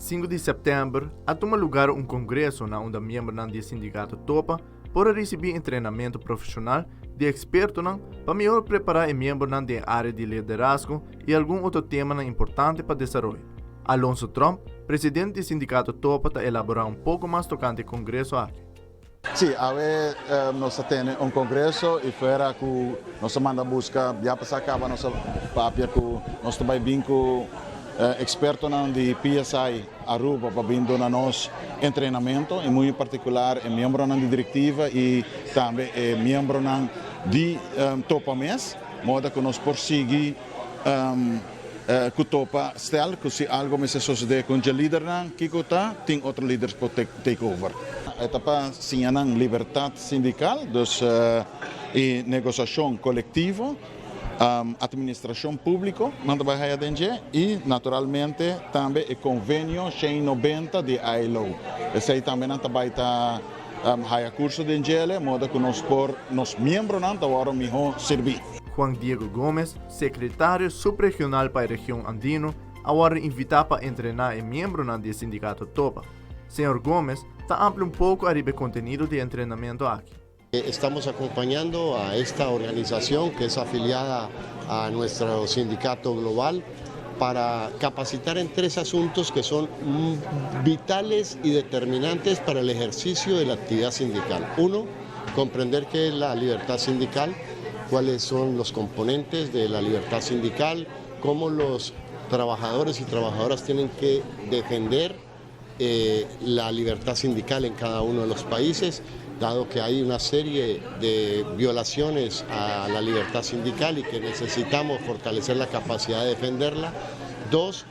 5 di september, a tuma lugar un congreso na unda miembronan di e sindicato topa por a ricibi entrenamento profesional di expertonan pa mihor prepara e miembronan den e area di liderazgo y algun otro temanan importante pa desaroyo. Alonso Tromp, presidente di sindicato topa ta elabora un poco mas tocante e congreso aki. Sí, awe nos ta tene un congreso y fuera cu nos ta manda busca, ya pasa caba nos a papia cu nos ta bay bin cu expertonan di PSI Aruba pa bin duna nos entrenamento y muy en particular e miembronan di directiva y tambe e miembronan di Topa mes, moda cu nos por sigui Cu topa stel cu si algo mester sosode cu dje lidernan, kico ta? Tin otro liders por take over. E ta pa siña nan libertad sindical, dus y negociacion colectivo, administracion publico nan ta bay haya den dje y naturalmente tambe e convenio 190 di ILO. Esey tambe nan ta bay ta haya curso den djele moda cu nos por, nos miembronan ta worde miho sirbi. Juan Diego Gomez, Sekretario Subregional pa e region Andino, a wòrdu invitá pa entrená e miembronan di e sindikato Topa. Señor Gomez ta amplia un poko ariba e kontenido di e entrenamentu aki. Estamos acompañando a esta organización que es afiliada a nuestro sindicato global para capacitar en tres asuntos que son vitales y determinantes para el ejercicio de la actividad sindical. Uno, comprender qué es la libertad sindical, cuáles son los componentes de la libertad sindical, cómo los trabajadores y trabajadoras tienen que defender eh, la libertad sindical en cada uno de los países, dado que hay una serie de violaciones a la libertad sindical y que necesitamos fortalecer la capacidad de defenderla. Dos,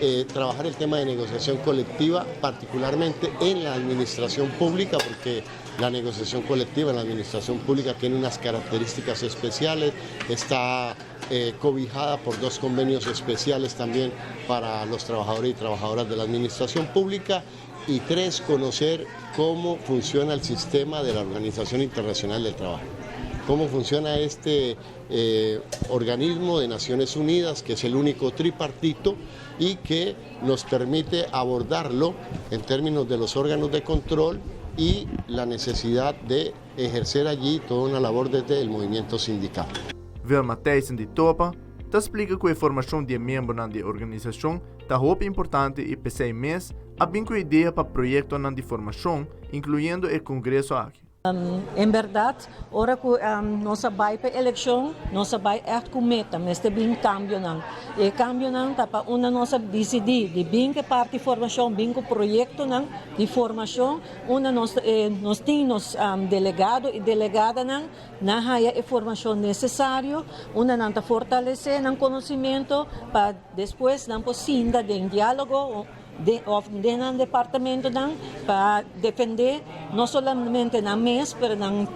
eh, trabajar el tema de negociación colectiva, particularmente en la administración pública, porque la negociación colectiva en la administración pública tiene unas características especiales, está eh, cobijada por dos convenios especiales también para los trabajadores y trabajadoras de la administración pública. Y tres, conocer cómo funciona el sistema de la Organización Internacional del Trabajo cómo funciona este eh, organismo de Naciones Unidas, que es el único tripartito y que nos permite abordarlo en términos de los órganos de control y la necesidad de ejercer allí toda una labor desde el movimiento sindical. Wilma Thijssen di Topa ta splika ku e formashon di e miembronan di e organisashon ta hopi importante i p'esei mes a bin ku e idea pa proyektonan di formashon, inkluyendo e kongreso aki. En bèrdat, ora ku nos a bai pa e elekshon, nos a bai ègt ku meta, mester bin kambionan. E kambionan ta pa unda nos a disidí di bin ku e parti formashon, bin ku proyektonan di formashon, unda nos nos tin nos delegado i delegadanan nan haya e formashon nesesario, unda nan ta fortalesé nan konosimentu pa despues nan por sinta den diálogo. Den of den nan departamentonan pa defende no solamente nan mes pero nan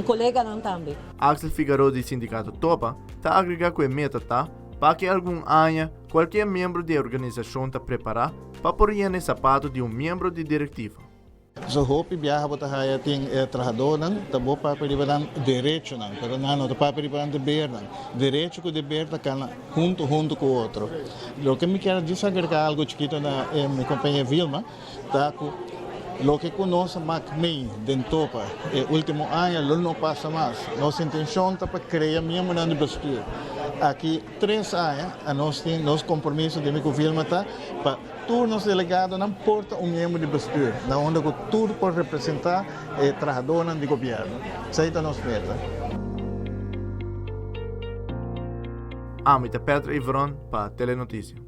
coleganan tambe. Axel Figaro di Sindicato Topa ta agrega cu e meta ta pa aki algun aña cualkier miembro di e organisacion ta prepara pa por yena e sapato di un miembro di directiva. So hopi biaha bo ta haya tin e trahadornan ta bo papia riba nan derechonan, pero nan no ta papia riba nan debernan. Derecho ku deber ta kana hunto hunto ku otro. Loke mi kier djis agrega algo chikito na e mi kompañer Vilma ta ku loke ku nos a mak mei den topa e ultimo aña lo no pasa mas. Nos intenshon ta pa krea miembronan di bestuur. Aki tres aña a nos tin nos kompromiso den mi ku Vilma ta pa Tur nos delegadonan por ta un miembro di bestuur, na unda ku tur por representá e trahadónan di gobièrnu. Esei ta nos meta. Ami ta Petra Iveron pa Telenoticia.